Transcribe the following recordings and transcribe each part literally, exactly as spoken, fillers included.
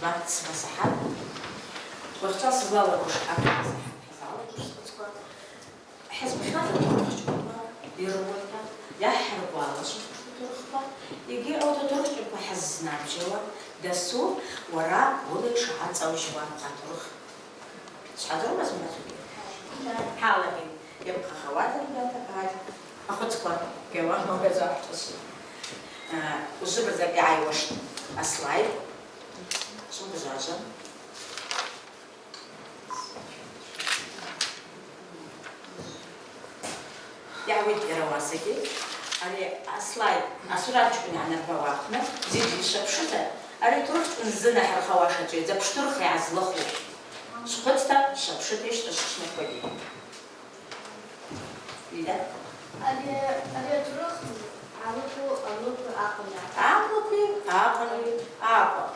Сбасахьат. Уахъчӏва сызлалагуш аквта сахьат хӏазалагуш схъвыцква. Хӏызбахьаз атурыхчкӏвынква йрыуата йахӏыргвалашвахуштӏ атурыхква, йгьи ауат атурыхчкӏвынква хӏыззнабжьауа дасу уара уыла йшгӏацӏаужьуа атурых. Швхӏадзума, Зумрат? Хӏалаги, йапхъахауата, ребята, хӏалаги. Ахъвыцква, гьауа, магаза ахъвыцква. Э, ужвы бырзакъ йгӏайуаштӏ аслайд. Швымгвжважва. Йгӏауитӏ йара ауасагьи. Ари аслайд асуратчкӏвын йгӏанарбауа апны зитӏ йшвапшыта, ари турыхчкӏвын ззынахӏырхауа шачӏвыйа, дзапш турых йгӏазлыху. Швхъвыцта, швапшыта йшвтӏашвт швнапӏквагьи. Лида? Ари, ари атурых алыкву, алыкву акъвара. Алыкви, акъвари, акъвара.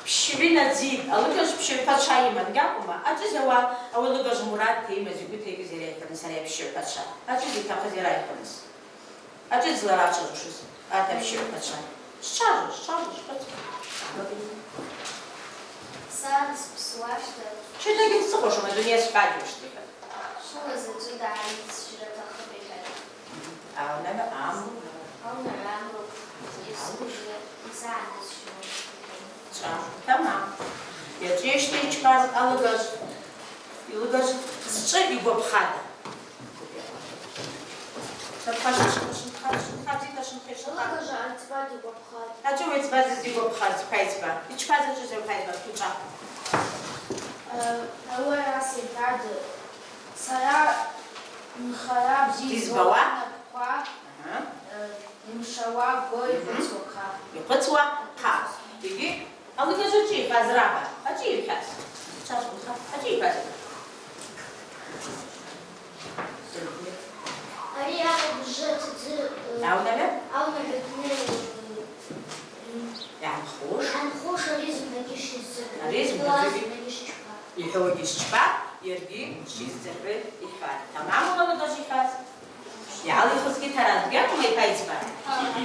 Пщгӏвы надзитӏ, алыгажв пщгӏвпачва йыман, гьакӏвма? Ачӏвыза ауи, ауи алыгажв мурадта йымаз, йгвы тайкӏыз йара йхӏварныс, ари пщгӏвпачва. Ачӏвыза йтахъыз йара йхӏварныс. Ачӏвыза зларачважвушыз, ата пщгӏвпачва. Швчважва, швчважва, швхъвыцква. Са спсуаштӏ. Читагьи сцӏыхъвашума, дуней схӏваджьуштӏ, йхӏватӏ. Швуа заджвы дгӏайыдзжьра атахъыпӏ, йхӏватӏ. Аунагӏва амру. Аунагӏва амру. Йсгвжвы йсагӏдызжьуа. Чӏа. Тамам. Йачӏвыйащта йчпаз алыгажв, йылыгажв зчӏвы йгвапхъата? Швапхъа, швапхъа, швапхъа, швапхъа, бзита швымхъа, швымхъа. Алыгажв айцӏба дигвапхъатӏ. Ачӏвыйа уайцӏба дигвапхаз, йпайцӏба? Йчпаз ачӏвыза йпайцӏба? Квучӏа. Э, ауи араса йхӏватӏ, сара нхара бзи йызбауа, йызбауа напӏква, ага, э, йымшауа гвы, мгм, йхъвыцуа хъа. Йхъвыцуа хъа. Йгьи алыгажв ачӏвыйа йхӏваз, раба? Ачӏвыйа йхӏваз? Ачӏвыйа йхӏваз? Ари акӏвпӏ, жвытдзы, э, аунагӏва? Аунагӏва апны, э, йгӏанхуш. Йгӏанхуш ари зымгӏвагьи шйыздзыргӏвы. Ари зымгӏвагьи. Йгӏауагьи шчпа, йаргьи шйыздзыргӏвы йхӏватӏ. Тамамума алыгажв йхӏваз? Йгӏалихызгьи таран, гьакӏвма йпайцӏба? Ага.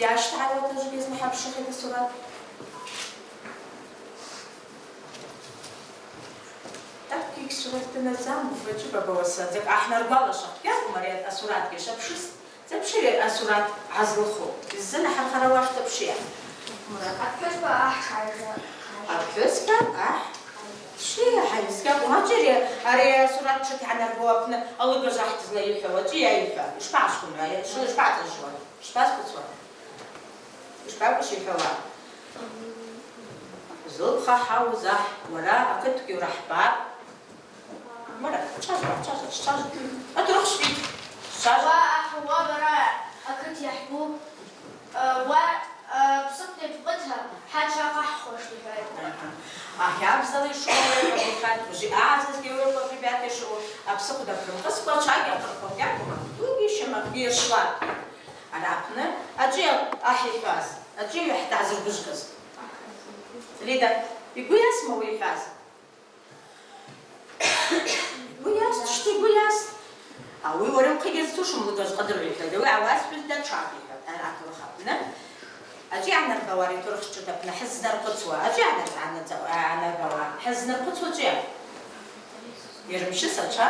Йащтагӏай уатажвгьи зынахӏа пшыхъита сурат. Так, йгьи сурат дынадзаму, бачӏвы баба уаса, закӏ ахӏнаргвалашвахтӏ, гьакӏвма, ари асуратгьи швапшыст, дзапш ари асурат гӏазлыху, йыззынахӏырхара уаш дзапш айа? Мурат. Апхӏвыспа ахӏ шайра. Апхӏвыспа ахӏ шайра, гьакӏвма, ачӏвыйа ари, ари асурат пшыта йгӏанарбауа апны алыгажв ахӏ дызлайыхӏвауа, ачӏвыйа йайхӏва? Йшпагӏашвхъунра, йшпа-, йшпагӏацӏажвуа? Йшпасхъвыцуа? Йшпакӏву йхӏвауа? Зылпха хӏаузахӏ, уара акыткви урахӏбапӏ. Мара, чважва, чважва, чважва. Атурых швпӏи. Чважва. Уа ахӏ, уа бара акыт йахӏбу, э, уа, э, псыхъвда йбкъвыта, хӏа чва хъахӏхуаштӏ, йхӏватӏ. Ага. Ахӏ йабзала йшаъу, йхӏватӏ, ужи агӏзазгьи йшаъу, ребята, йшаъу, апсыхъвда бгьамхъыцӏква чвагьи ахъырхуан, гьакӏвма? Дугьи щамакъгьи йыршлатӏ. Ари апны ачӏвыйа ахӏ йхӏваз, ачӏвыйа ахӏ дгӏазыргвыжвкваз? Лида, йгвы йасма ауи йхӏваз? Йгвы йастӏ, йгвы йастӏ. Ауи уара ухъа йгьазцушым, лыгажв къадыргӏвы йхӏваз, ауи ауасхӏвыз датшапӏ йхӏватӏ, ари атурых апны. Ачӏвыйа йгӏанарбауа ари турых чӏвыта апны хӏыззынархъвыцуа? Ачӏвыйа йгӏанар-, йгӏанарбауа? Хӏыззынархъвыцуа ачӏвыйа? Йырмшьыс ачва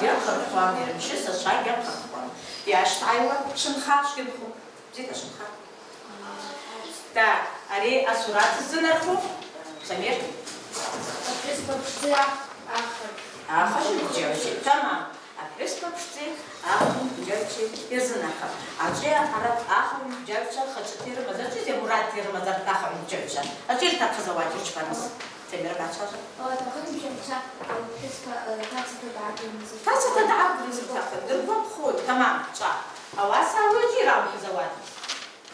гьахъырхуан, йырмшьыс ачва гьахъырхуан. Йащтагӏайуа швынха, швгьынху. Бзита швынха. Так, ари асурат ззынарху, Самир? Апхӏвыспа пшдзи ахв-, ахв. Ахв йымбджьагӏвчва. Тамам. Апхӏвыспа пшдзи ахв йымбджьагӏвчва йырзынархапӏ. Ачӏвыйа арат ахв йымбджьагӏвчва хачӏвыта йрымаз, ачӏвыза мурадта йрымаз арат ахв йымбджьагӏвчва? Ачӏвыйа ртахъыз ауат йырчпарныс? Темир, бачважва. Ауат ахв йымбджьагӏвчва, э, апхӏвыспа, э, тацата дгӏаргванизлтахъын. Тацата дгӏаргванизлтахъын. Дыргвапхун, тамам, чӏва. Ауаса ауи ачӏвыйа йраухӏыз ауат?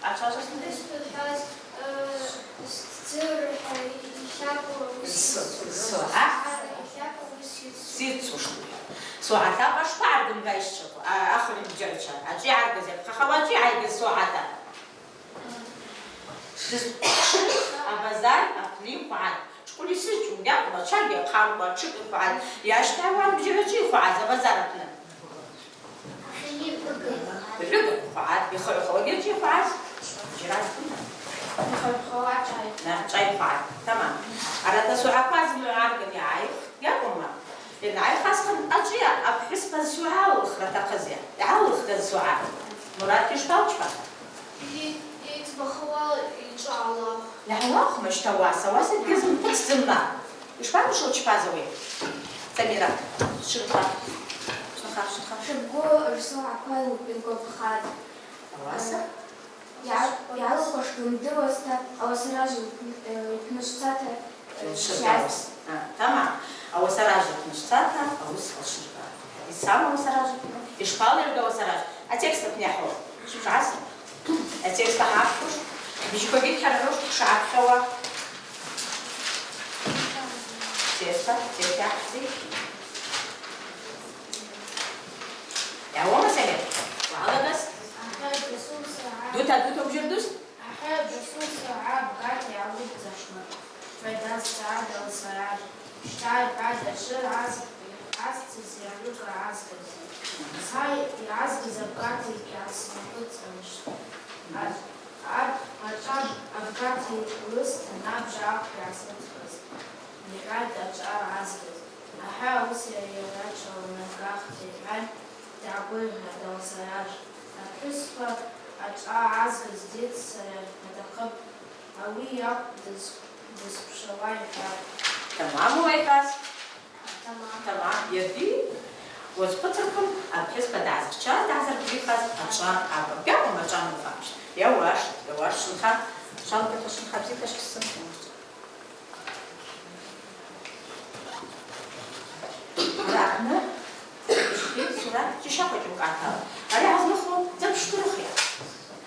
Ачважвасна. Йхӏваз, э, сдзыргӏвы йхакӏву ауи сйыцу. Су-, су-, а? Йхакӏву ауи сйыцу. Сйыцуштӏ. Согӏат лакӏвашква гӏаргын гайщчваква, а, ахв йымбджьагӏвчва. Ачӏвыйа йгӏаргаз, йапхъахауа ачӏвыйа йгӏайгыз согӏата? Абазар апны йхвгӏатӏ. Шкъулисызчӏвагьи акӏвма, чвагьи ахъамкӏва, тшыкӏ йхвгӏатӏ. Йащтагӏайуа йымбджьагӏвчва йхвгӏаз абазар апны? Гӏвыга йхвгӏатӏ, йхыгӏвхауа йымбджьагӏвчва йхвгӏаз? Джьарат. Хъа-, хъала чӏай. Да, чӏай хъвай. Тамам. Арат асогӏаква зымгӏва аргын йгӏайх, йакӏвма? Йангӏайх асхъан ачӏвыйа апхӏвыспа зсогӏа алылхра атахъызйа? Йгӏалылхда зсогӏа? Мурат, йшпалчпа? Йи-, йитбахуа йчӏвалахв. Йгӏалахвма щта ауаса, ауаса дгьызмхъвыцдзынма. Йшпа мшылчпаз ауи? Самира, шынха. Шынха, шынха. Шабгу рсогӏаква йгвапхатӏ. Ауаса? Йа-, йалахвуаш гьлымдыруазта, ауаса ражва лпны-, э, лпны шцата, э, Лшыргауас. А, тамам. Ауаса ражва лпны шцата, ауыс лшыргауа. Йсама ауаса ражва лпны. Йшпалыргуа ауаса ражва? Атекст апны йахӏву. Швгӏаз. Атекст ахӏахъвуш. Быжьквагьи дхӏаррушта хӏшгӏапхьауа. Текст, текст ахӏхьзи. Йауама, Самир? Угӏаладаз? Ахӏа, дасу сагӏа. Дута, дута, угӏжырдус? Ахӏа, дасу сагӏа бгата йгӏалыгдзашма, файда сцӏгӏа дала сарар. Щта йхӏватӏ ашвыр гӏаз-, гӏазцыз йалыга гӏазгыз. Са йгӏазгыз абгата йгьгӏасымгвыцӏамышвтӏ. Ачӏа, ачӏа абгата йкӏлыстын, абжа ахъв йгӏасымцхыз, йхӏватӏ ачӏа гӏазгыз. Ахӏа, ауыс йара йачӏвала наргахта, йхӏван, дгӏагвайгъьатӏ дала сарар. Апхӏвыспа ачӏа гӏазгыз дыцӏцӏара атахъыпӏ, ауи йакӏвпӏ дыз-, дызквшвауа, йхӏватӏ. Тамаму уайхӏваз? Тамам. Тамам. Йаргьи уазхъвыцырквын, апхӏвыспа дгӏазквчаз, дгӏазыргвихыз ачӏа акӏвпӏ. Йакӏвма ачӏа муфа? Йауаш, йауаш, шынха. Шалкӏата шынха бзита шкссын. Араъа, ишди сурат, джьащахъва чӏумкӏ атала. Ари азлыху дзапш турухйа?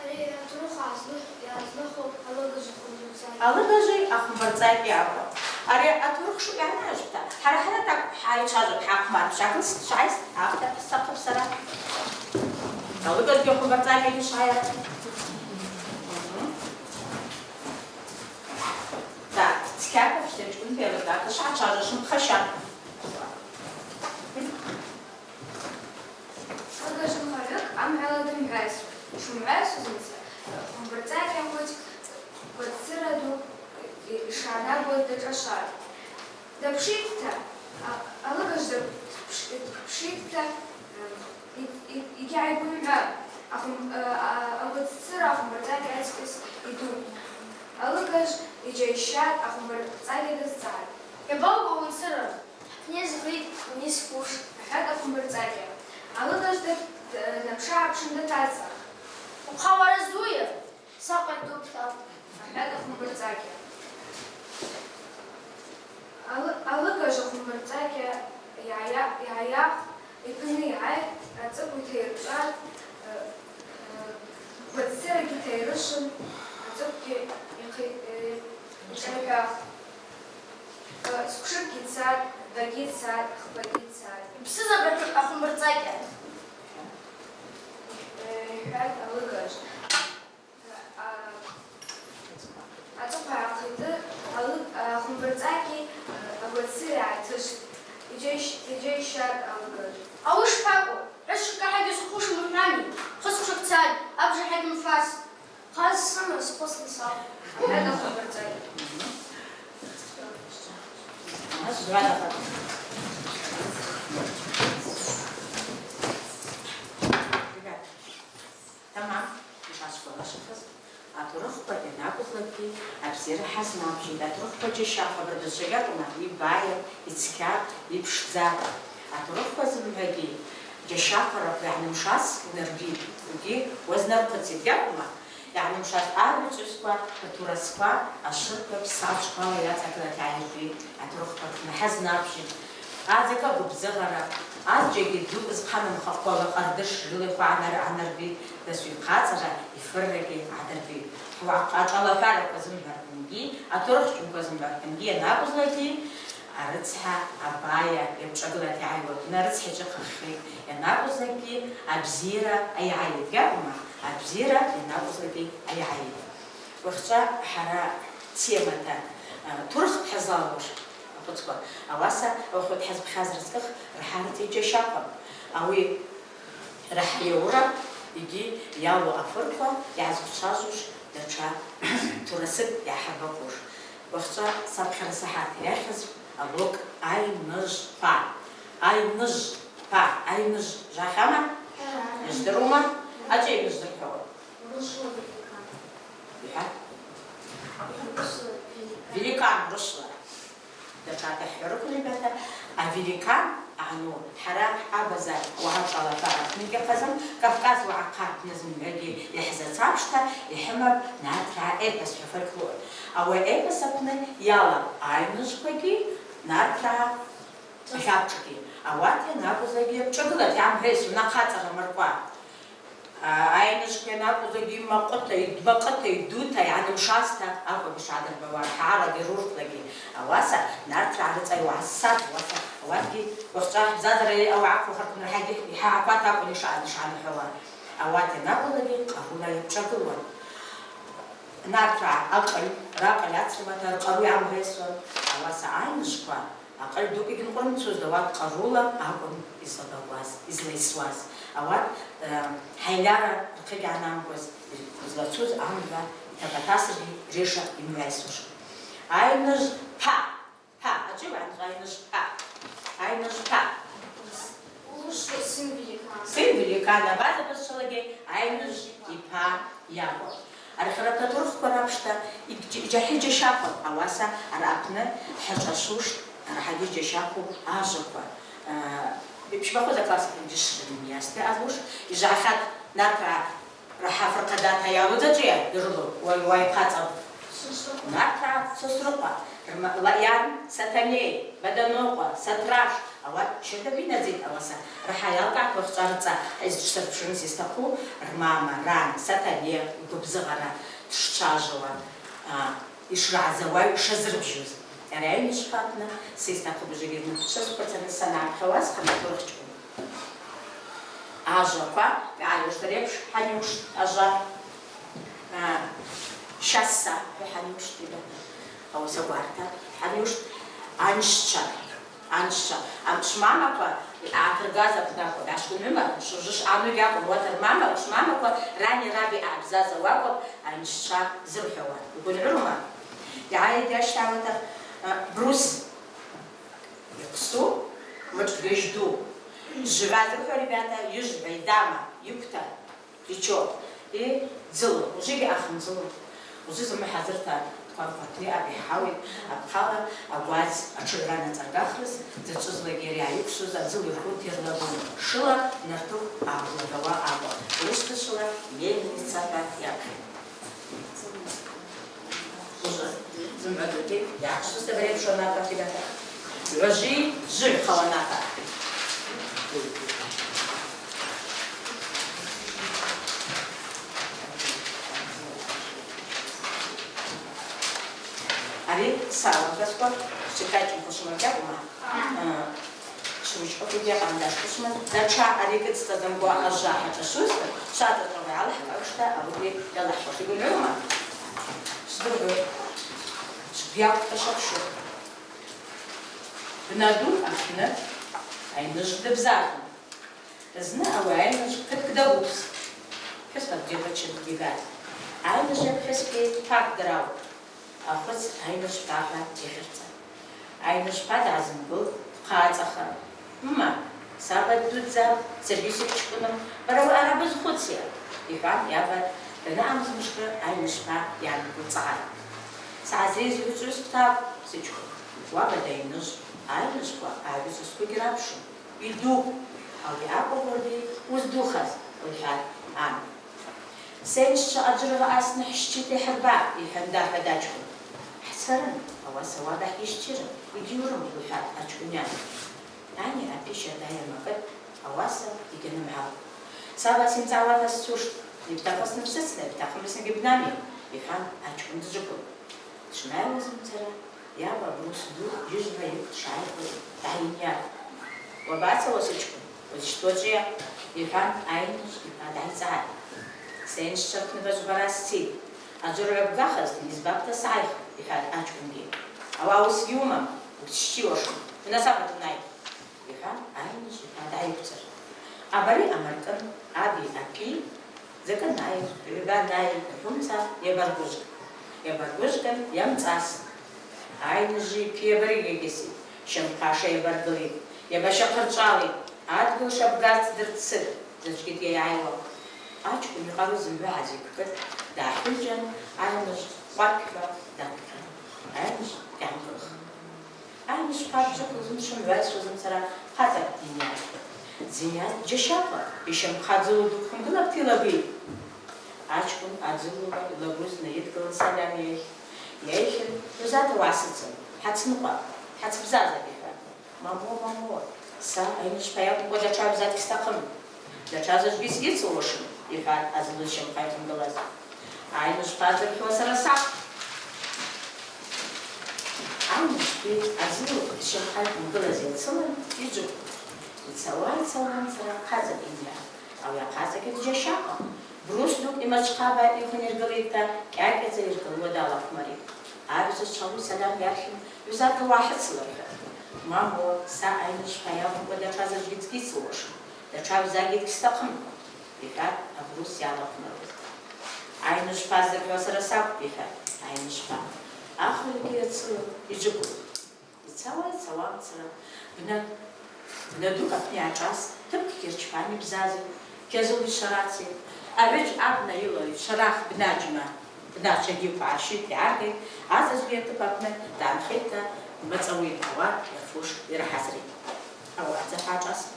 Ари атурых азлых-, азлыху алыгажви ахвымбырцӏакӏи. Алыгажви ахвымбырцӏакӏи акӏвпӏ. Ари атурых шуъ йгӏанайажьпӏта, хӏара-хӏара такӏв хӏайчважвапӏ, хӏахъвмарпӏ, щакӏылс швайс, афтӏа псахъыпсара. Алыгажвгьи ахвымбырцӏакӏи швайа. Мгм. Так, цкьакӏва хӏтачкӏвынта йалыргата швгӏачважвашын, пхаща. Алыгажв нхагӏвыкӏ амгӏвала дымгӏвайсуан. Шымгӏвайсуазымца, хвымбырцӏакӏьа хвыцкӏ гватӏцыра ду йшгӏанагуз дашӏашватӏ. Дапшитӏта, а-, алыгажв дапш-, дпшитӏта, ы, й-, й-, йгьгӏайгвымгӏватӏ, ахвым-, ы, а-, агватӏцыра ахвымбырцӏакӏьа ацкӏыс йдупӏ. Алыгажв йджьайщатӏ, ахвымбырцӏакӏьа дазцатӏ. Йабаууа уацӏыра? Хӏпны йазгъит, уыни схуш, ахӏватӏ ахвымбырцӏакьа. Алыгажв д-, д-, днапшыгӏапшын датацӏцӏатӏ. Ухъа уара зуйа? Сакъван дупӏта, ахӏватӏ ахвымбырцӏакьа. Алы-, алыгажв ахвымбырцӏакьа йгӏайа-, йгӏайахвтӏ, йпны йгӏайтӏ, ацӏыкв йтайрчӏватӏ, э, э, гватӏцырагьи тайрышвын, ацӏыквгьи йхъи-, э, йшӏайхӏвахтӏ. Э, сквшыкӏгьи цатӏ, багьи цатӏ, хбагьи цатӏ. Йпсызабатӏ ахвымбырцӏакьа, э, йхӏватӏ алыгажв. Э, а, ацӏыхъва йгӏахъитӏытӏ, алы-, а, ахвымбырцӏакьи, э, агватӏцыри гӏайтышвтӏ. Йджьайщ-, йджьайщатӏ алыгажв. Ауи шпакӏву? Гӏвычкӏ ахӏагьи схъушмухӏвани? Хъысхъушакӏ цатӏ, абжа ахӏагьи мфастӏ. Хъа сымра схъвыцын сакъвпӏ, ахӏватӏ ахвымбырцӏакьа. Тамам, йшгӏасгвалашахаз, атурыхква йанакӏвызлакгьи абзира хӏазнабжьитӏ. Атурыхква джьащахъвапӏ, рбызшва гьакӏвма, йбайапӏ, йцкьапӏ, йпшдзапӏ. Атурыхква зымгӏвагьи джьащахъвараква йгӏанымшаз, наргитӏ, угьи уазнархъвыцитӏ, гьакӏвма. Йгӏанымшаз агӏвычӏвгӏвысква, атурастква, ашвырква псачкъвала йацӏакӏылата йгӏайыртӏитӏ, атурыхква рпны хӏазнабжьитӏ. Адзакӏа гвыбзыгъара, азджьакӏгьи ду зхъанамхаквала къардыш рылихуа гӏанар-, гӏанардитӏ, дасу йхъацӏара, йфыррагьи гӏадырдитӏ. Хӏва-, ачӏалахвараква зымгӏва рпынгьи, атурых чӏымкӏва зымгӏва рпынгьи йанакӏвызлакгьи, арыцхӏа абайа йапшӏагылата йгӏайуа апны арыцхӏа йчӏвыхъаххитӏ, йанакӏвызлакгьи абзира айгӏайитӏ, гьакӏвма, абзира йанакӏвызлакгьи айгӏайитӏ. Уахьчӏва хӏара темата, а, турых хӏазлалуаш ахъвыцква, ауаса ауахьуд хӏазбхаз рацкӏых рахӏа рыцӏа йджьащахъвапӏ. Ауи рахӏа йаура йгьи йалу афырква йгӏазквчважвуш Датша турасыкӏ йгӏахӏырбаквуш. Уахьчӏва сапхьара сахӏат йрахьыз аблок айныжвпа. Айныжвпа. Айныжв жвахьама? Йыжвдырума? Ачӏвыйа йыжвдырхӏвауа? Йхӏва? Великан рушла. Датшата хӏварыквын, ребята, авеликан, ано, хӏара абаза уагӏа чӏвалата апныгьи хъазан, Кавказ уагӏахъа апны зымгӏвагьи йхӏзацапшта, йхӏымапӏ Нартрагӏа эпос, фольклор. Ауи аэпос апны йалапӏ айныжвквагьи, Нартрагӏа льапшгьи. Ауат йанакӏвызлакӏгьи йапшӏагылата, йгьамгӏвайсуа, ахъацӏара маркӏва. А, айныжвква йанакӏвызлакӏгьи макъыта, макъыта йдута, йгӏанымшазта акӏвпӏ йшгӏадырбауа, рхӏарагьи руртлагьи. Ауаса Нартрагӏа рыцӏа йуагӏассапӏ, ауаса ауатгьи уахьчӏва хӏбзазара ауагӏа хъвыхырквын рахӏагьи йхӏагӏаквата акӏвын йшаъаз йшгӏанымхӏвауа. Ауат йанакӏвызлакӏгьи къарула йапшӏагылуан. Нартрагӏа акъыль, ракъыль ацрымата ркъару йгӏамгӏвайсуан, ауаса айныжвква акъыль дукӏ йгьынкъвырымцузтӏ, ауат къарула акӏвын йызлабакӏуаз, йызлайсуаз. Ауат, э, гьайлара рхъыгьи гьанамкӏваз йызлацуз амгӏва йтагатасыргьи реша йымгӏвайсуаш. Айныжв па, па, ачӏвыйа йгьамгӏвайсуа, айныжв па. Айныжв па. Лучше сын великан. Сын великан, абаза бызшвалагьи айныжв йпа йакӏвпӏ. Архӏарата туркъква рапшта йдж-, йджьахьи йджьащахъвапӏ, ауаса араъа апны хӏашӏашуштӏ, арахӏагьи йджьащахъву ажваква. Э, йпшбахуз акласс йджьашвлын йаста йаъаз луш, йжвагӏахьат Нартрагӏа рахӏа фырхъадата йалу дзачӏвыйа йрылу, уай, уай хъацӏа. Нартрагӏа Сосрыкъва, рма-, Лайан Сатаней, Баданокъва, Сатраш, Ауат щарда бинадзитӏ, ауаса рахӏа йалкӏгӏатӏ уахьчӏва рыцӏа. Айзчӏвсырпшгӏунс йстахъу, рмама, ран, Сатане йгвыбзыгъара дшчважвауа, а, йшрагӏзауа, йшазырбжьуз. Ари айныжв апны са йстахъу быжьгьи йырныс швазквацара санапхьауаз хъаматурхчкӏвын. Ажваква, гӏайуштӏ репш, хӏанйуштӏ ажва, а, щасса, хӏанйуштӏ, ребята. Ауаса гварта, хӏанйуштӏ, анщчва. Анщчва. Ам-, швмамаква йъатыргаз апны акӏвпӏ. Йгӏашгуныма, швужвы швъану гьакӏвым. Ауат рмама, швмамаква рани раби йъабзазауа акӏвпӏ, анщчва зырхӏвауа. Йгвынгӏвырума? Йгӏайдащтауата, а, брус йхъсу, мышӏ гьажь ду. Жвгӏва зырхӏвауа, ребята, йыжвгӏва, йдама, йыквта. Плечо. И дзылу, ужвыгьи ахын дзылу. Ужвы зымгӏва хӏазырта, дквар хъватни абихӏ гьауитӏ, апхъала агваз атшыгӏвра нацӏаргахрыз, дзачӏвызлакӏгьи йайыквшвуз адзылу йху терлабун, шыла нартыхв агӏвлагауа акӏвпӏ, урысбызшвала мельницата йапхьитӏ. Ужвы зымгӏва дути йахъшвыз абари апшуанакъ ахъилата. Гӏважви жвигӏв хъаланакъа. Ари сауагъасква щекачкӏвын хъвышмакьакъума? Швучкъвагьи къандашкӏ хъвышма. Датша ари кӏыцӏта замкъва ажва хӏашӏашвузтын, швата чӏвагъвай алахӏ къакӏвшта ауи йалахӏхуаш. Йгвынгӏвырума? Швдыргӏвы. Швгвакъта швапшу. Бна ду апны айныжв дыбзазун. Зны ауи айныжв кыткӏ дауыс. Пхӏвыспа девочек дигатӏ. Айныжв апхӏвыспи пакь драутӏ. Ахвыц айныжв па хӏва йхъырцӏатӏ. Айныжв па дгӏазымгылтӏ, дхъацӏахатӏ. Мма, саба ддудзапӏ, саргьи сыгьчкӏвыным, бара ауи араъа бызхъуцйа? Йхӏван йаба данаъамыз мышкӏы айныжв па йангылцӏгӏатӏ. Сгӏазрезйу чӏвызпта акӏвпӏ, сычкӏвын, уаба дайныжв, айныжвква агӏвычӏвгьи рапшу. Йдукӏ, ауи акӏвпӏ уаргьи уыздухаз, лхӏватӏ ан. Сенччва аджвыргъа асна хӏщчвита йхӏырба, йхӏван дахӏватӏ ачкӏвын. Хӏцаран, ауаса уаба хӏйызчирын, йгьиурым, лхӏватӏ ачкӏвын йан. Ани апи щарда йамакъытӏ, ауаса йгьанымгӏалхтӏ. Саба симцӏауата сцуштӏ, йбтахъызтын бсыцла, йбтахъымызтынгьи бнами, йхӏван ачкӏвын дджвыквылтӏ. Дшнайуазымцара, йаба брус ду йыжвгӏва йыкв дшгӏайхуаз дгӏайынйатӏ. Уабацауа, сычкӏвын, уызщтуачӏвыйа? Йхӏван айныжв йпа дгӏайцӏгӏатӏ. Сенччва апны бажвбара сцитӏ. Аджвыргӏва бгахызтын йызбапӏта сгӏайхтӏ, йхӏватӏ ачкӏвынгьи. Ауаъа уыс гьуымам, угьсщиуашым, бна сабат унай, йхӏван айныжв йпа дгӏайыквцӏыртӏ. Абари амаркӏын аби апи Закӏы анай, гӏвба анай, хӏвумца йабаргвыжвг. Йабаргвыжвгын, йамцӏас. Айныжви йпи йабарыгьагьаси, щымхъа шайабаргылитӏ, йабащахъырчӏвалитӏ, адгьыл шабгаз дырцытӏ, заджвгьи дгьайгӏайуам. Ачкӏвын йкъару зымгӏва гӏазиквкӏытӏ, дгӏахӏвыжвжван, айныжв къваркьхӏва даквихтӏ. Айныжв дгьамгылхтӏ. Айныжвпа дджвыквылтӏ, зымгӏва йсуазымцара хъазакӏ дйынйатӏ. Дзынйаз дджьащахъва, йщымхъа дзылу дуквынгылапӏта йлагвы. Ачкӏвын адзылула йлагвыз найыдгылын сальам йайхтӏ. Йайхын, Гӏвзата уагӏсыцын, хӏацынкъваб, хӏацбзазапӏ, йхӏватӏ. Мамо, мамо, са айныжвпа йакӏвымкӏва датша гӏвзата гьстахъым. Датша заджвгьи сгьыцылуашым, йхӏватӏ адзылу йщымхъа йхъвынгылаз. Айныжвпа зырхӏвуа сара сакӏвпӏ. Айныжвпи адзылу йщымхъа йхъвынгылази йцалын йджвыквылтӏ. Йцауа-йцауамцара хъазакӏ йынйатӏ. Ауи ахъазакӏгьи дджьащахъва, брус дукӏ ймачвхъаба йхвынйыргылитӏта, кӏакӏьадза йыргылуа далахвмаритӏ. Агӏвзачва ауи сальам йархӏвын, Гӏвзата уагӏхӏыцыл, рхӏватӏ. Мамо, са айныжвпа йакӏвымкӏва датша заджвгьи сгьыцылуашым, датша гӏвзагьи дгьстахъым, йхӏватӏ абрус йалахвмаруз. Айныжвпа зырхӏвуа сара сакӏвпӏ, йхӏватӏ айныжвпа. Ахвыгӏвгьи йацылын йджвыквылтӏ. Йцауа-йцауамцара бна, бна дукӏ апны йгӏашӏастӏ, тып кьырчпани бзази, кьазули швараци, агӏвыджь абна йылалитӏ, шварах бнаджьма, бна чвагьиква гӏарщитӏ, йгӏаргитӏ, азаджвгьи атып апны дгӏанхитӏта, мацӏауи ауат йафуш йрахӏазритӏ. Ауат закӏ гӏашӏастӏ.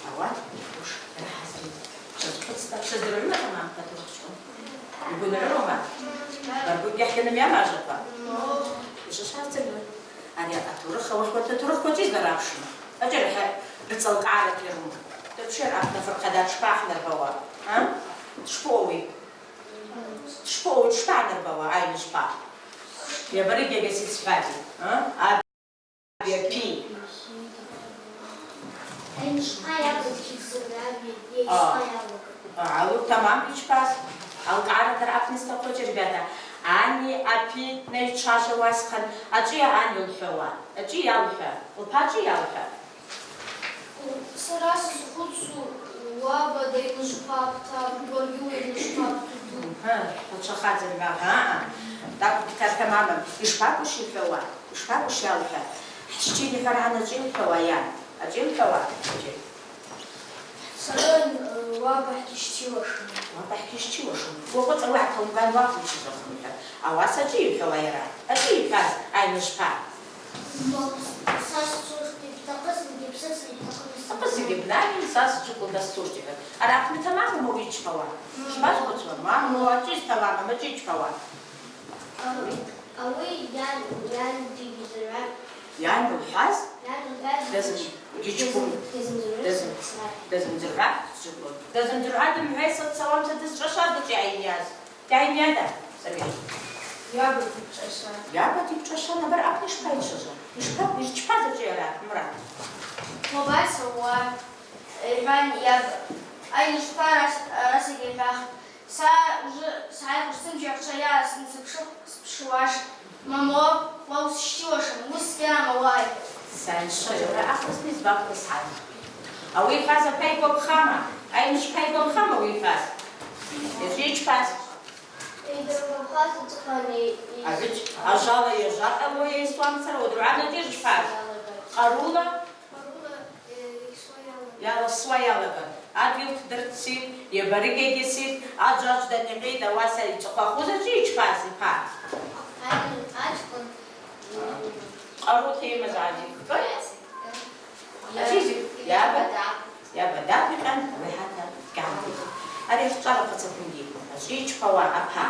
Ауат йафуш йрахӏазритӏ. Швазхъвыцта, шваздыргӏвума тамам атурыхчкӏвын? Йгвынгӏвырума? Баргвынгьи гьахьынма йамажваква? Йшвасхъвыцын. Ари атурых, ауи хватӏа атурыхква ачӏи йызларапшума? Ачӏи рахӏа рыцӏа алкӏгӏарата йару. Тӏачӏвара апны фырхъа датша шпа гьанарбауа? А? Дшпа ауи? Дшпа ауи, дшпагьанарбауа, айныжвпа? Йабарыгьагьаси схӏватӏи, а? Йапи. Айныжвпа йаб йчпаз. А. А, алу тамам йчпаз. Алкӏгӏарата апны стахъуч, ребята. Ани апи найчважвауа асхъан, ачӏи ани лхӏвауа? Ачӏи йалхӏва. Лпа ачӏи йалхӏва. Сара сазхъвыцу, уаба дайныжвпапӏта, уаргьи уайныжвпапӏта. Хы, лчвахадза лгӏва, гьаа. Тӏакӏв китар тамамын. Йшпакӏву йхӏвауа? Йшпакӏву йалхӏва? Хӏччи йхӏваран ачӏи йхӏвауа, йан? Ачӏи йхӏвауа? Сара, э, уаба хӏгьизччиуашым. Уаба хӏгьизччиуашым. Уакъвыцӏ ауи гӏаталган уаквмичважвахын, йхӏватӏ. Ауаса ачӏи йхӏвауа йара? Ачӏи йхӏваз айныжвпа? Са сцуштӏ, йбтахъыз йгьи бсыс, йбтахъыз йгьи бнагьи, са сджвыквылтӏ, дасцуштӏ, йхӏватӏ. Ари апны тамамума уи йчпауа? Шпазхъвыцуа? Мамо, ачӏи тамамума, ачӏи йчпауа? Ауи йан, йан дигьизыргӏватӏ. Йан лхӏваз? Йан лхӏваз. Дазым-, гьичкум. Дазым-, дазымдзыргӏватӏ, дазымдзыргӏватӏ, дазымдзыргӏватӏ, дымгӏвайса дцауамца дызчӏвашаз ачӏи гьайынйаз. Дгьайынйада, Сабир? Йаба дипшӏаша. Йаба дипшӏаша, абар апны йшпайчважва? Йшпа-, йчпаз ачӏи йара, Мурат? Уаба йцауа, йхӏван йаба. Айныжвпа, рас-, расагьи йхӏвахтӏ. Са ужвы сгӏайхуш сымч ахъчӏвая сынсапшыпшуаш, мамо, уа усщтиуашым, уыс йарама уай. Саншайра ахъазла йызбакъвда сгӏайхуа. Ауи йхаз апа йгвапхама? Айныжвпа йгвапхама ауи йхаз? Йачӏи йчпаз? Йдыргвапхаз ацӏыхъван йай-, йай-, Агӏвыджь ажвала йажвакъьалуа йайсуамцара, уадыргӏвана ачӏи йчпаз? Къарула? Къарула, э, йсуа йалаган. Йаласуа йалаган. Адгьыл дырцитӏ, йабарыгьагьаситӏ, аджваджв даникъитӏ, ауаса йцӏыхъвахуз ачӏи йчпаз йпа? Ачкӏвын. Къару тема згӏадикӏ. Ачӏи йаба? Йаба даквикъан, ауи гьата гьамгьи. Ари ахчӏвара хъацӏаквынгьи. Ачӏи йчпауа апа.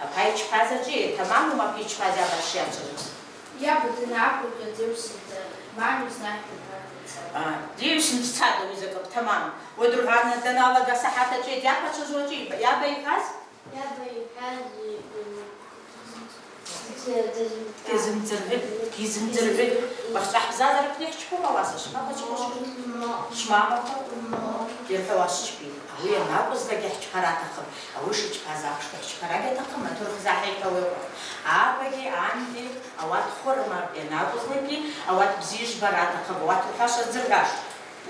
Апа йчпаз ачӏи, тамамума апа йчпаз йаба шйачважваз? Йаба данакъвгва дйусын, мани знахӏвуа. А, дйусын дцатӏ ауи закӏы, тамам. Уадыргӏвана даналага сахӏат ачӏи дйаквачважву ачӏи, йаба йхаз? Йаба йхаз, м, дазымдзыргӏвы, дазымдзыргӏвы. Бахча хӏбзазара апны хӏчпума ауаса, шмама чпушми? Шмама хъа? Йырхӏвауа шчпи. Ауи йанакъвызлакӏгьи хӏчпара атахъыпӏ. Ауи шичпаз апшта хӏчпара гьатахъым, атурых захӏайхӏвауа йакӏвпӏ. Абагьи, анагьи, ауат хвырма йанакъвызлакӏгьи, ауат бзи йшбара атахъыпӏ, ауат рхӏвашва дзыргӏвуаш.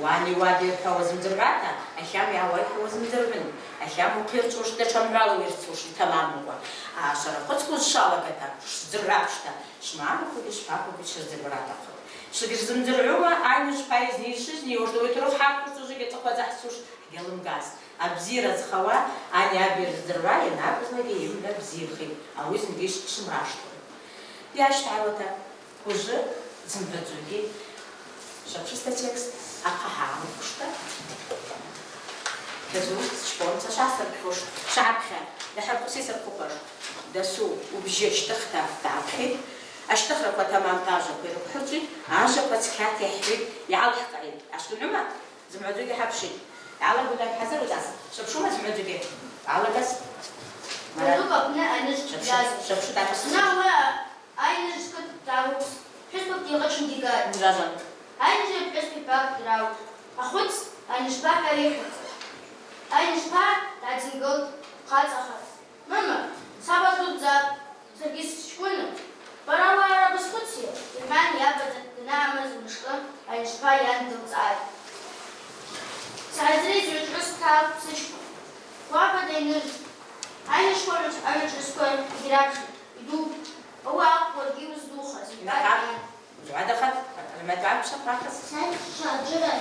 Уани уаби йырхӏвауа зымдзыргӏвата, Ахьам йгӏауайхӏвуа уазымдыргӏвын. Ахьам ухъйырчӏвушта, тшамгӏвала уйырцуш, йтамамукӏва. Ашварахъвыцква узшвалагата, швдзыргӏвапшта, швмамаквагьи швпапагьи тшырдзыргӏвра атахъыпӏ. Швгьырзымдзыргӏвума, айныжвпа йызни йшызни, йуажвда уи турых гьаквырцуш, йгьацӏыхъвадза хӏцуш, гьалымгаз. Абзира зхауа ани-аби рыздзыргӏвайа, йанакӏвызлакӏгьи йымгӏва бзихитӏ, ауи зынгьи швымраштылитӏ. Йащтагӏвата. Ужвы зымгӏвадзугьи швапшызта текст ахъа гьамылхушта, кьазу чкъвынцӏа швасырпхьуш, швгӏапхьа, дагьыркъвси сырхъвыхуаш, дасу убжьы щтӏыхта дгӏапхьитӏ, ащтӏыхраква тамамта ажваква йрыквхӏырчӏвитӏ, ажваква цкьата йхӏвитӏ, йгӏалхкъайитӏ. Ащтӏугӏвыма? Зымгӏвадзугьи хӏапшитӏ. Йгӏалагула йхӏзарудаз. Швапшума зымгӏвадзугьи? Йгӏалагаз. Марат. Муну къапны айныжв Швапшу-, дазу. Швапшу дакъасу. Муна уа айныжв кыт дауыс. Пхӏвыспакӏгьи къычунгьи гатӏ. Муражан. Айныжви апхӏвыспи пакь драуыс. Ахвыц айныжвпа хӏва йыхьуз. Айныжвпа дгӏадзынгылтӏ хъацӏахаз. Мама, саба дудзапӏ, саргьи счкӏвыну. Бара ауаъа бызхъвыцйа? Йхӏван йаба даныгӏмыз мышкӏы айныжвпа йан дылцӏгӏатӏ. Сгӏазрыз гӏвычӏвгӏвыс бталтӏ сычкӏвын. Уаба дайныжв. Айныжвпа гӏвычӏ-, гӏвычӏвгӏвысква йгьрапшитӏ, йдупӏ. Ауи акӏвпӏ уаргьи уыздухаз, йхӏватӏ йан. Зуадахъат, акъылматуапша хъахъыз. Сачча аджвыра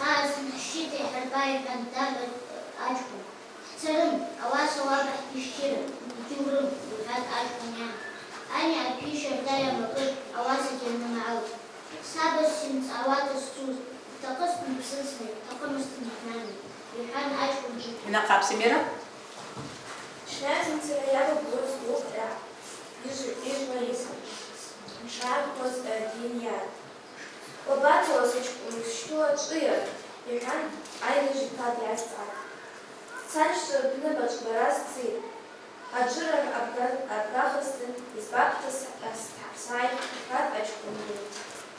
аъаз нхщита йхӏырба, йхӏван дагъьатӏ ачкӏвын. Хӏцарым, ауаса уаба хӏбищтирым, йгьурым, йхӏватӏ ачкӏвын йан. Ани апи щарда йамакӏытӏ, ауаса гьанымгӏалтӏ. Саба сйымцӏгӏауата сцуз, йтахъызтын бсыцни, йтахъымызтын йхӏнани, йхӏван ачкӏвын джвыквын. Йнахъапӏ, Семира. Щнай зымцара йаба бгъуз дукъра. Ижв-, ижвла йыцӏа. Йшгӏархуаз, э, Диньят. Уабацауа, сачкӏвын, ущту ачӏвыйа? Йхӏван, айныжв йпа дйазцӏгӏатӏ. Сцарщтӏа рпны бачӏвгвара сцитӏ. Аджвыра абга-, абгахызтын, йызбапӏта с-, ас-, сгӏайтӏ, йхӏватӏ ачкӏвынгьи.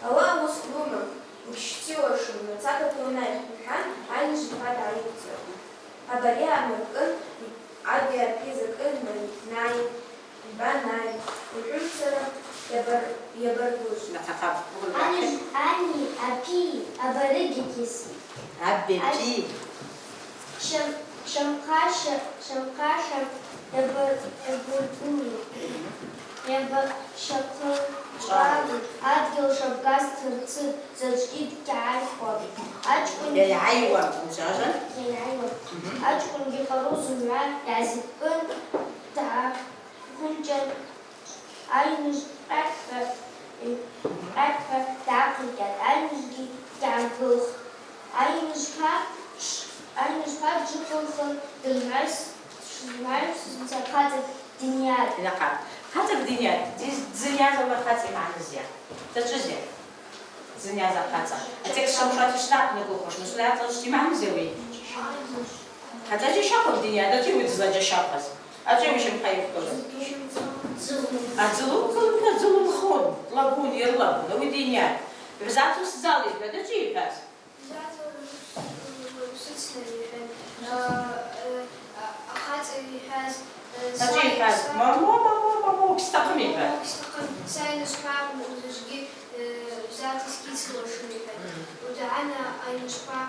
Ауаъа уыскӏ уыман, угьщтиуашым, мацакӏ ата унайх, йхӏван, айныжв йпа дгӏайыквцӏатӏ. Абари амыркӏын, аби апи закӏынма йбнайитӏ, йбанайитӏ, ухӏвумцара йабар-, йабаргвыжв. Ани, ани апи абаригьи кьис. Аби апи. Шам-, шамхъа-, ша-, шамхъа-, шам-, йабар-, йабаргвыжв. Йаба-, шакъы-, адгьыл шабгаз тырцы заджвгьи дгьайхуам. Ачкӏвын йайгӏайуам, уыжважва? Йайгӏайуам. Мгм. Ачкӏвынгьи къару зымгӏва йгӏазикӏын, дгӏахвынчӏван, айныжв къакъ-, къакъ дгӏахъайгьатӏ, айныжвгьи дгьагылхтӏ. Айныжвпа, айныжвпа джвыквылхын, дымгӏвайс-, дымгӏвайсуазымца хъацӏа Диньят. Йнахъапӏ. Хъацӏа Диньят, дз-, дзынйаз ауи ахъацӏа ймагӏны зйа. Дзачӏвызйа? Дзынйаз ахъацӏа. Атекст шамшат йшнапӏ нагухуш, мусула ацӏалшти ймагӏны зйа ауи? Хъацӏа джьащахъваз Диньят, ачӏвыйа уи дзла джьащахъваз? Ачӏвыйа уи щамхъа йыквгылыз? Адзылу, адзылу, адзылу лхун, лагун, йырлагун, ауи Диньят. Бзацу сзал йхӏваз, ачӏвыйа йхӏваз? Бзацу усыцла йхӏван, а, а, ахъацӏа йхӏваз, а, ачӏвыйа йхӏваз? Мамо, мамо, мамо, угьстахъым йхӏваз. Мамо, угьстахъым, са йанызхӏвахума, узаджвгьи, э, бзацу йсгьицылуашым йхӏван. Мгм. Уадигьи айныжвпа,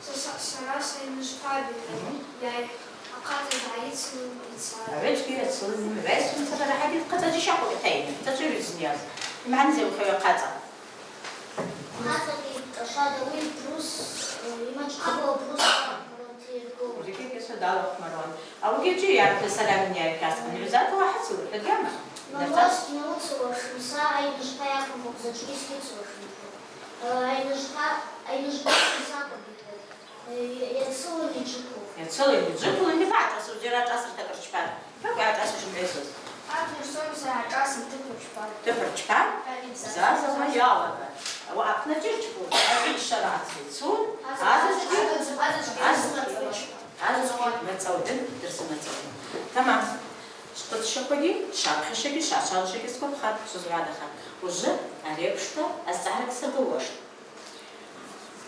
са, са, сара сайныжвпапӏ йхӏван, мгм, йайхӏвтӏ, ахъацӏа дгӏайыцын йцатӏ. Агӏвычкӏи ацлын, гӏвайсунцара рахӏагьи хъацӏа джьащахъвакӏ атайна. Дзачӏвыйа уи дзынйаз? Ймагӏны зйа ауи хъацӏа? Хъацӏагьи кӏашватӏ, ауи брус, э, ймачкъагьи брус Марон тиргу. Рикӏи кӏеса далахъ Марон. Ауи гьи ачӏвыйа йархӏваз салам йайхӏваз? Ангьуьзата уахӏацӏула, хӏагьама? Мамо, сгьнауцуашым, са айныжвпа йакӏвым, узаджвгьи сгьицылуашым. Э, айныжвпа, айныжвпа сакъваб йхӏватӏ. Йацылын йджвыквылхын. Йацылын йджвыквылын, йфа йгӏашӏасуз, йара йгӏашӏасырта кӏарчпан. Йфакӏ йгӏашӏасуш ймгӏвайсуз. Абна сомса йгӏашӏасын тыпырчпан. Тыпырчпан? Заза йалаган. Ауи апны чӏырчпун, ачӏвыйа шварацли цун, азаджвгьи, азаджвгьи, азаджвгьи мацӏаудын, дырсу мацӏаудын. Тамам. Швхъвыцщаквагьи, швапхьащагьи, швачвалшагьи сгвапхатӏ, швызгӏвадахатӏ. Ужвы ари апшта азцӏгӏаракӏ сабылуаштӏ.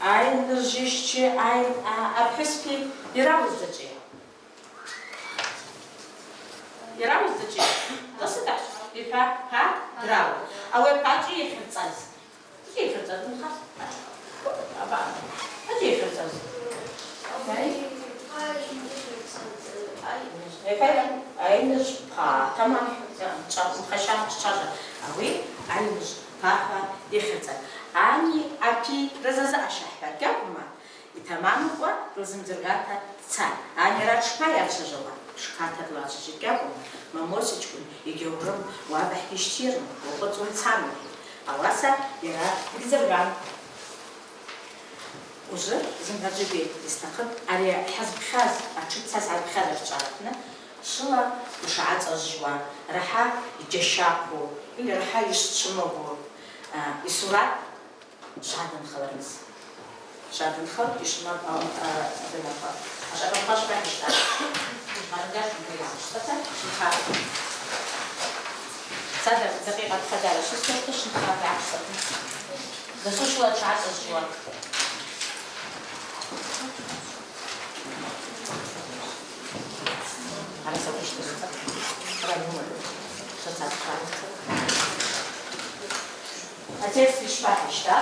Айныжвпи, ай-, а, апхӏвыспи йрауыз дзачӏвыйа? Йрауыз дзачӏвыйа? Дасу дгӏашвт, йхӏва, па драуа. Ауи па ачӏвыйа йхьырцӏаз? Ачӏвыйа йхьырцӏаз, Мухаз? Аба. Ачӏвыйа йхьырцӏаз? Айныжв па, тамам, чӏа-, мхъача, чӏажва. Ауи айныжв па хӏва йыхьыдзатӏ. Ани апи рзаза аща хӏватӏ, гьакӏвма? Йтамамкӏва лзымдзыргӏвата дцатӏ. Ани ара дшпайачважвауа? Шкъата длачважвитӏ, гьакӏвма? Мамосичкӏвын йгьаурым, уабахьгьи йщтийырма, уакъвыцӏуа йцарма. Ауаса йара дгьзыргӏван. Ужвы зымгӏваджвыкӏ йстахъыпӏ ари хӏазпхьаз, атшы дцаз хӏазпхьаз арчӏвара апны, швыла йшгӏацӏазжьуа, рахӏа йджьащахъу или рахӏа йшчвымагъу, а, йсурат швгӏадынхалырныс. Швгӏадынхал, йшвымапӏ, а, а, адынахал. Ашвъаква швахӏа йщтӏа. Марыгаш мгӏва йгӏашвтата, швынха. Са дакъикъа хъадара швысхуштӏ, швынха йгӏашвтата. Дасу швыла швгӏацӏазжьуа. Атекст йшпахӏа йщтӏа?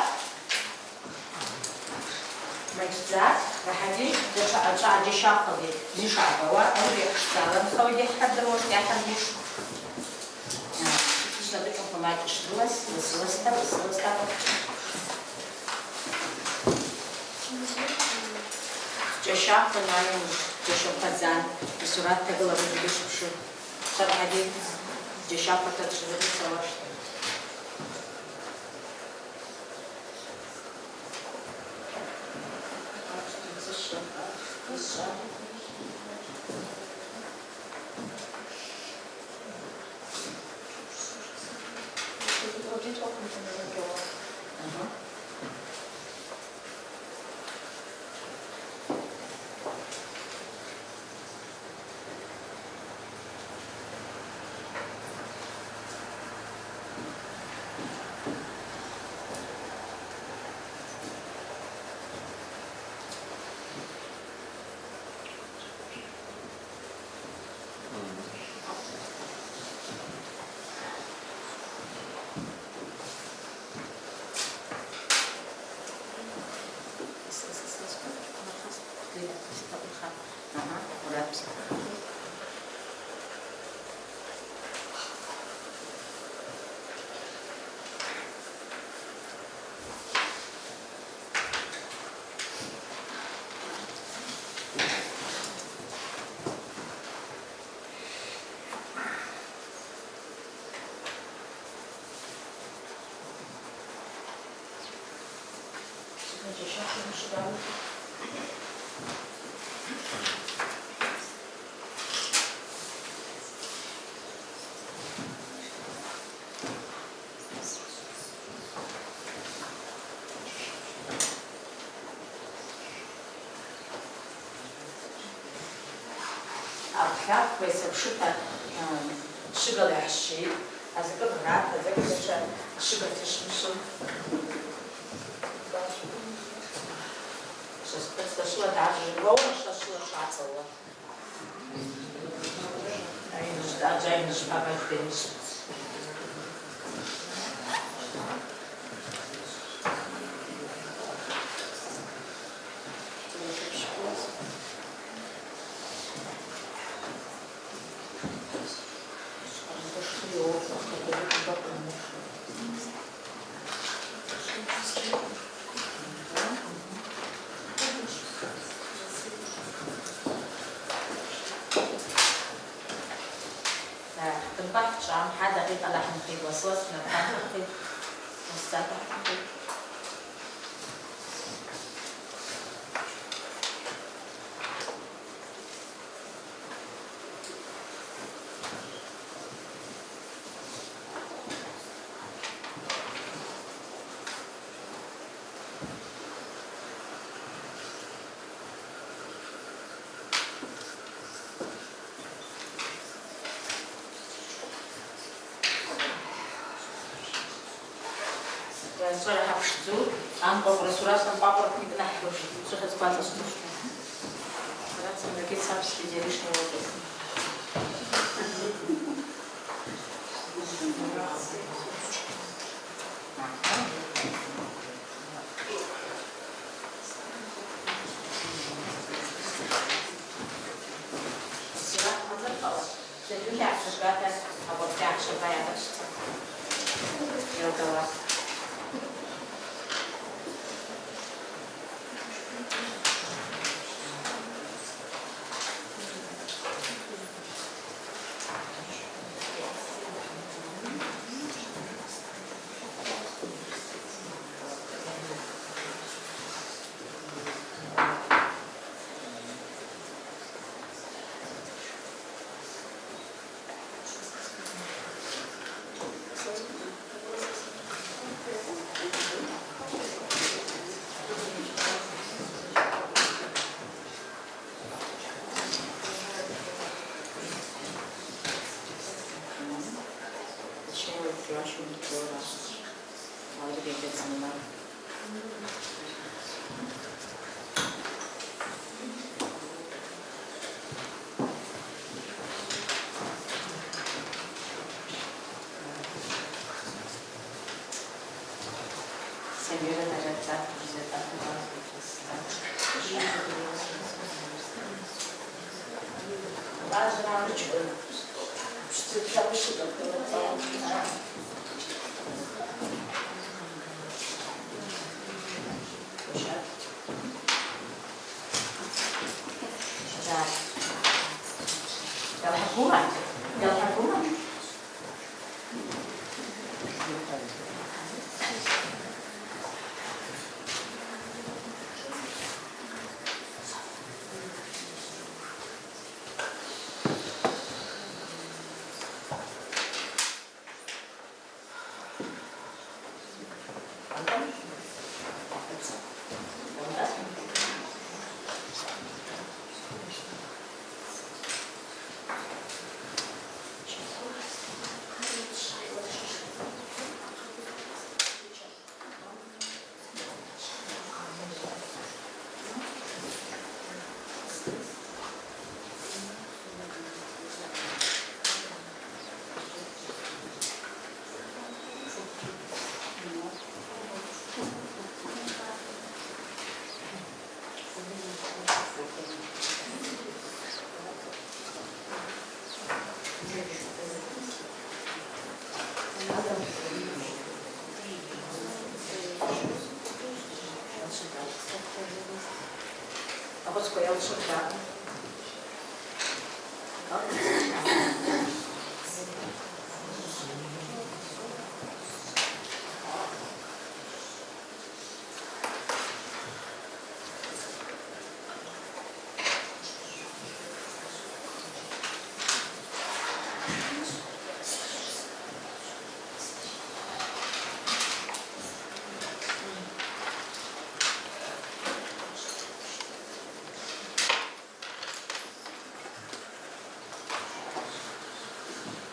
Мачӏдза, рахӏагьи датша ачӏа аджьащахъвагьи бзи шгӏабауа, ауи йхъшцӏа аланхауагьи хӏырдыруаштӏ, йгьахӏырбуштӏ. Швнапӏыкӏ мачӏ швгылаз, ласы-ласта, ласы-ласта. Джьащахъван айныжв, джьащахъвадзан, йсурат тагыла быжвгьи швпшы. Шваргьи джьащахъвата дшвызгӏвыцауаштӏ. Ахъахъвай сапшыта, м, швыгала йхӏсщитӏ, азакӏы град, азакӏы датша швыгата швымшвын. Шваскъвыцӏта швыла дгӏажвжван, уаума швла швыла швгӏацӏалуа. Хтымпа хчӏван, хьа дакъикъала хӏынхъитӏ, лас-лас хӏынхъитӏ, лас-лас хӏынхъитӏ. Уанцӏра хӏапшдзу, анкъвакъвра сураса анкъвакъвра квитӏ нахӏбуш, швыхьыдзква ацӏасдзуштӏ. Арат сымгакӏи цапсгьи лишний уацӏасна.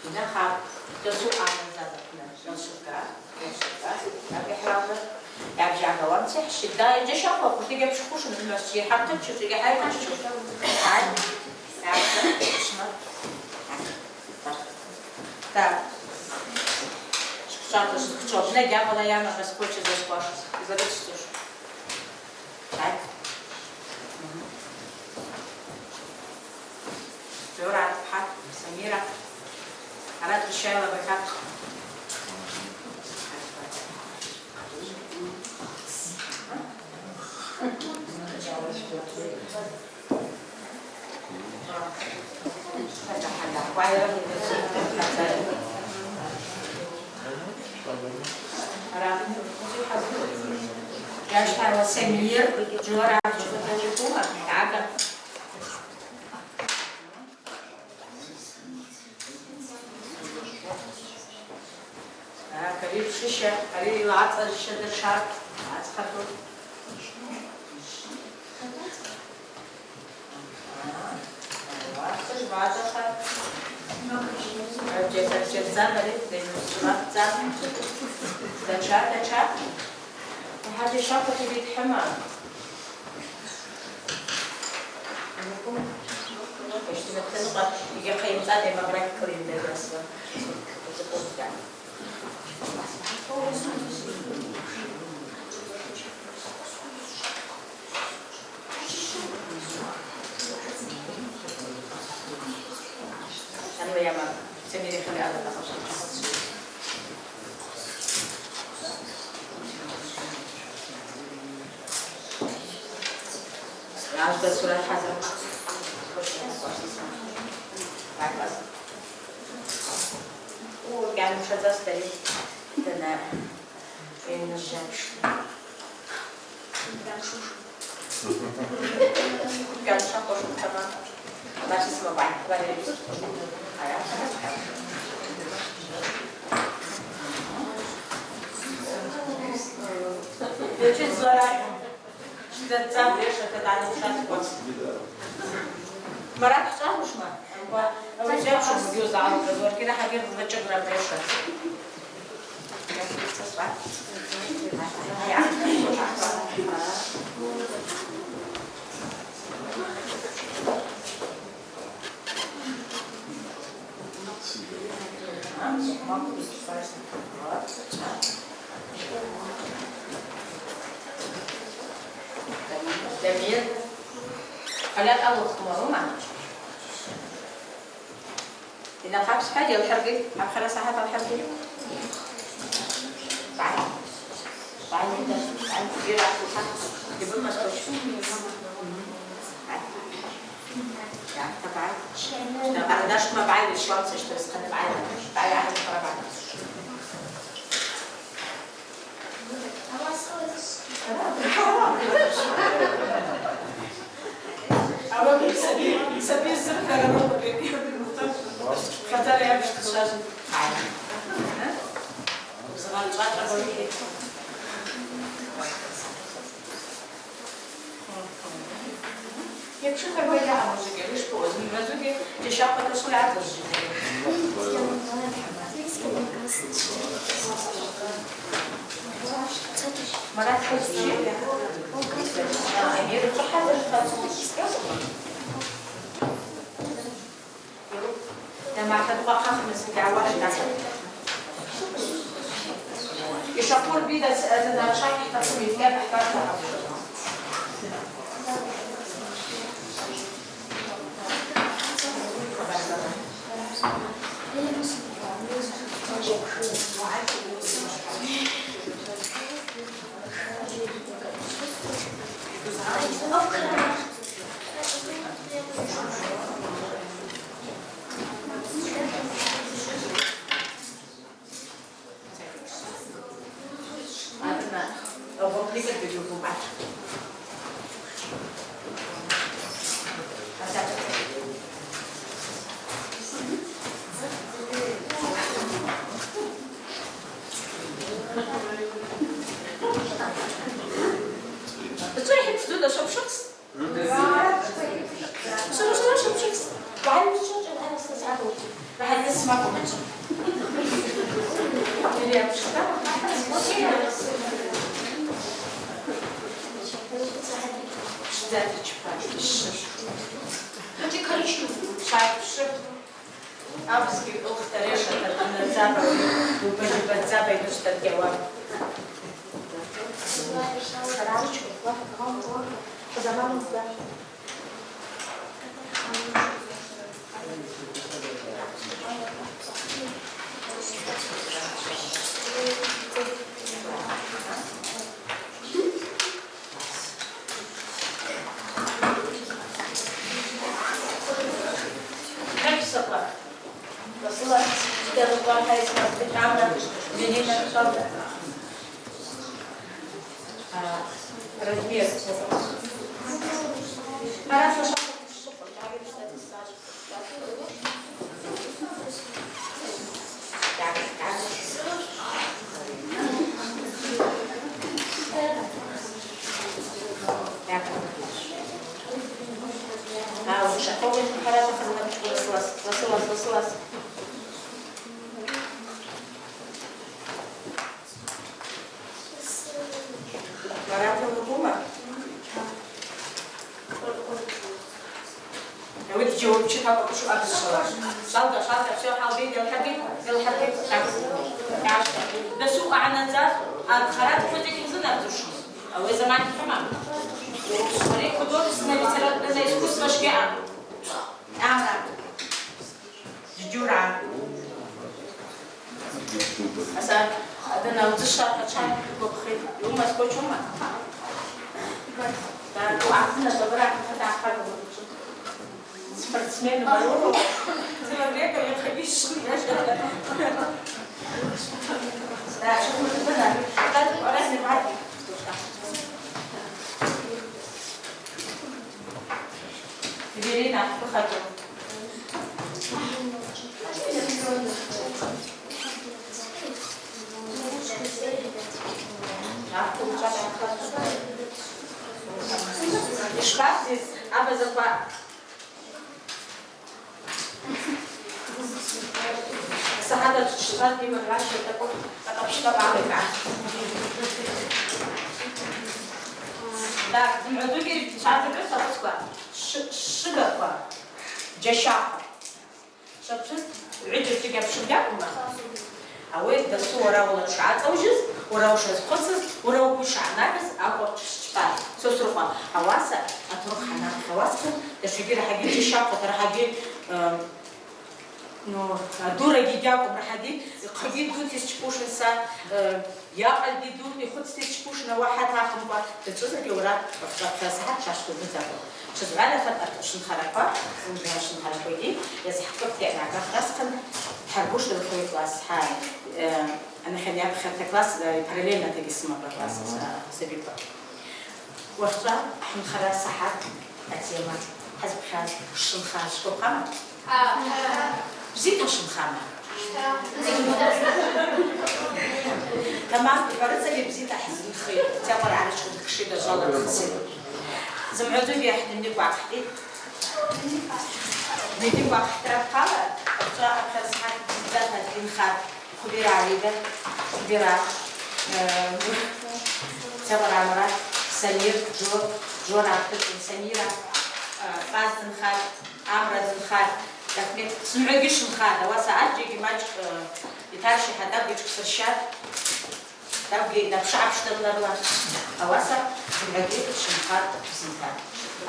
Динахъа дасу агъаза бакъна, йалшырта, йалшырта, аб йхӏвауна, йабджьагъа уамци хӏши, да, йджьа щапӏа, хъутӏигьи пшхушын, ммас чи хӏамтачу, чуги хӏайкачу. Ай, йабджьагъа, шма. Так. Шкъвшата шкъвчо, бна гьабала йама, Господь, заскъваш, излабичцуш. Так. Мгм. Жора, Фатхӏа, Самира. Арат Ришаева Бахат. Яшар Самир, Жора, Ага. Ари пшыща, ари йла ацӏа зща датша, ацӏхъату. Ага, айва, хыжбатаха. Абджьа-, абджьадза бари, дайнусуратдза. Датша, датша. Хӏаджи шакъа тибит хӏама. Ащтанатынкъа йгьахъа йымцӏатӏ, демографикала йымдайрасла. Ала йама Самири хали ала тахъапсу. Ажвда сурат хӏазыр. О, гьанушадза старик. Дана. Йанызжьапш. Гьануша хъвышун, тамам. Абачи сымабай, абари. Ара. Йачи зларай. Шдза-, дза беша тадани шатква. Марат хчӏагъвушма? Ауи жьапшу мгьуз гӏалкӏыз, уаргьи рахӏагьи ргъвычӏыгвра беша. Дамир. Къальат алу хъмарума? Йнахъапсхӏва, йалхӏыргитӏ, ахъара сахӏат алхӏыргитӏ. Бай. Бай, бай, бай. Йбымаз къвыч. Бай. Къардашма бай, йшуамца йшдырсхъаны бай. Бай, бай, бай. Ауи саби, саби ззыхъгара рыхъвда. Хъазара йапш дшажвын. Бзгъара чӏвачӏа бауи. Йапшыхъаргва йаъа мужик, йарышпа уазмигвазуги, чащахъвата шула гӏатӏызжьугу. Марат хъазчи? Амир хъазчи? Тамахьа дукъа хъахмыз дгӏауаш дахьа. Йшакъвыр бида ц-, ц-, ц-, чай хӏтахъым, йфгьа хӏбарта хӏапшума. Абзгьи лхъта решата дунадзаба, убаджьбадзаба йдушта дгьауа. Размер. Марат лгума? Ауи дджьауапчыпа къвышу абызшвала. Шалта, шалта, всё, хӏалбитӏ, йалхӏыргитӏ, йалхӏыргитӏ. Дасу агӏанадзаз, архъарат квазик хӏзынардзушма? Ауи заман хӏымам. Ари художественное литературное искусство шгьаъа. Амра. Джьуджьура. Аса, адана удзыша ачан гвапхи. Ума скотч ума? Спортсмен. Да, что мы туда надо? Разные. Эвелина, выходи. Ишбакӏ здесь абазаква. Сахьата тшшваз бимыргъача такӏвы акъапщтапӏ алайкъа. Так, зымгӏвадзугьи швазакӏы сакъвыцква, швыгаква, джьащахъва. Швапшыз гӏвыджьа чвыгьа пшугьакӏвма? Ауи дасу уара ула тшгӏацӏаужьыз, уара ушазхъвыцыз, уара угвы шгӏанагыз акӏвпӏ тшшпа. Сосрыкъва. Ауаса атурых хӏанахъхӏвуазтын, датшагьи рахӏагьи джьащахъвата рахӏагьи, э, ну, дурагьи гьакӏвым рахӏагьи, хъгьи дути счпушын са, э, Йакъылгьи дунни хвыцти счпушын, ауахӏа атахъымкӏва, дачӏвызаргьи уара рахвхъа сахьат тшашвту быдзаква. Тшызгӏварахатӏ атшынхараква, зымгӏва шынхараквагьи йазхӏхъвыпӏта йаъаргахра асхъан, хӏарбуш рухвы класс, хӏа, э, анахьани йапхьарта класс, э, параллельно атагьи сымапӏа класс, э, сабиква. Уахьчӏва хӏынхара сахьат атема хӏазбхаз шынхаз шквапхама? Бзита шынхама? Тамам, хӏварыцагьи бзита хӏзынхитӏ. Тямар арачӏвын кшида жвала дхъситӏ. Зымгӏвадзугьи ахӏ дневник уакъхӏитӏ. Дневник уакъхӏтра апхъала, уахьчӏва ахъазхъа бзита динхатӏ. Хубира Алида, Хубира, э, Сабар Амрат, Самир, Джо, Джора Абдуллин, Самира, э, Къаз дынхатӏ, Амра дынхатӏ, Ахмед, сымгӏвагьи шынхатӏ, ауаса аджьагьи мачӏ, э, йтарщихӏа, тӏакӏвгьи тшкӏсырщатӏ, тӏакӏвгьи напшыгӏапшдамларла, ауаса сымгӏвагьи шынхатӏ, бзитӏ.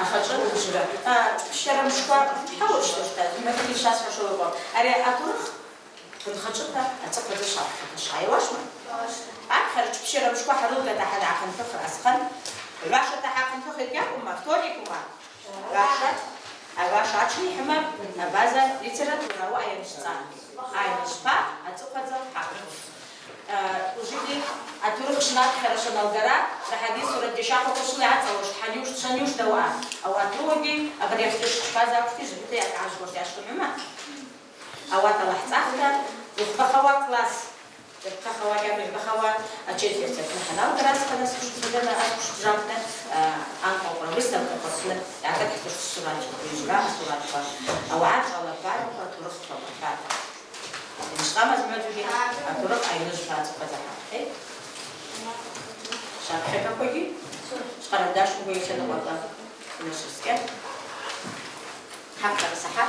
Ахачӏвы ужра, а, пщара мшква хӏаурщтӏушта, зымгӏвагьи шасхӏвашауа, ари атурых Хъынхачӏвыта ацӏыхъваза швапхьата швгӏайуашма? Апхьара тшпщыра мшква хӏарылгата хӏа дгӏахъынхӏвыхра асхъан, гӏвашата хӏахъынхӏвыхра йгьакӏвма, вторникума? Гӏвашат, агӏваша атшни хӏама, абаза литература, ауи айныжвпа. Айныжвпа ацӏыхъваза хӏакъву. Э, ужригьи атурых шнапхьара шаналгара, рахӏагьи сурат джьащахъваква швлай ацӏалуштӏ, хӏанйуштӏ, шанйуштӏ ауаъа. Ауат руагьи, абари ахътӏыш чпаз аквти жвбита йакъазгварти ашкъвмма. Ауат алахӏцӏахта, йухбахауа класс, йапхъахауа, йамихӏбахауа, ачетверть апны хӏаналгара асхъан, асквшбжакӏта, а, анкъвакъвра, выставкаква апны йгӏатахӏцӏуштӏ суратква, йыжвра асуратква, ауагӏа чӏвала парква, атурыхква, абархӏваква. Йаншкъамаз мгӏвадзугьи атурых айныжвпа ацӏыхъваза хӏахъхӏитӏ. Швапхьагаквагьи, швкъарандашквагьи йахьыныкъваква, йнашвырскӏьа. Хӏакъ тарасахьа.